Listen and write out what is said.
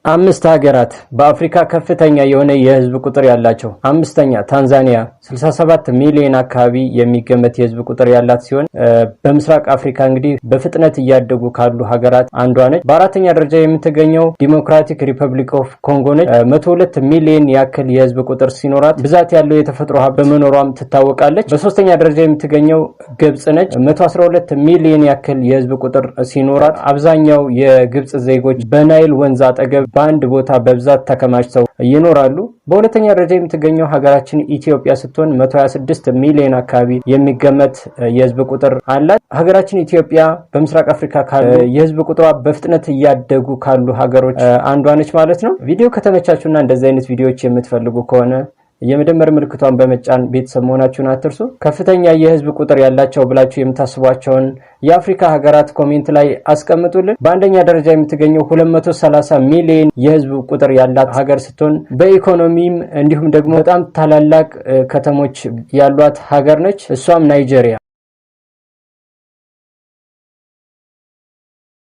አምስት ሀገራት በአፍሪካ ከፍተኛ የሆነ የህዝብ ቁጥር ያላቸው። አምስተኛ ታንዛኒያ 67 ሚሊዮን አካባቢ የሚገመት የህዝብ ቁጥር ያላት ሲሆን በምስራቅ አፍሪካ እንግዲህ በፍጥነት እያደጉ ካሉ ሀገራት አንዷ ነች። በአራተኛ ደረጃ የምትገኘው Democratic Republic of Congo ነች። 102 ሚሊዮን ያክል የህዝብ ቁጥር ሲኖራት ብዛት ያለው የተፈጥሮ ሀብት በመኖሯም ትታወቃለች። በሶስተኛ ደረጃ የምትገኘው ግብጽ ነች። 112 ሚሊዮን ያክል የህዝብ ቁጥር ሲኖራት አብዛኛው የግብጽ ዜጎች በናይል ወንዝ አጠገብ በአንድ ቦታ በብዛት ተከማችተው ይኖራሉ። በሁለተኛ ደረጃ የምትገኘው ሀገራችን ኢትዮጵያ ስትሆን 126 ሚሊዮን አካባቢ የሚገመት የህዝብ ቁጥር አላት። ሀገራችን ኢትዮጵያ በምስራቅ አፍሪካ ካሉ የህዝብ ቁጥሯ በፍጥነት እያደጉ ካሉ ሀገሮች አንዷ ነች ማለት ነው። ቪዲዮ ከተመቻችሁና እንደዚህ አይነት ቪዲዮዎች የምትፈልጉ ከሆነ የመደመር ምልክቷን በመጫን ቤተሰብ መሆናችሁን አትርሱ። ከፍተኛ የህዝብ ቁጥር ያላቸው ብላችሁ የምታስቧቸውን የአፍሪካ ሀገራት comment ላይ አስቀምጡልን። በአንደኛ ደረጃ የምትገኘው 230 ሚሊዮን የህዝብ ቁጥር ያላት ሀገር ስትሆን በኢኮኖሚም እንዲሁም ደግሞ በጣም ታላላቅ ከተሞች ያሏት ሀገር ነች። እሷም ናይጄሪያ።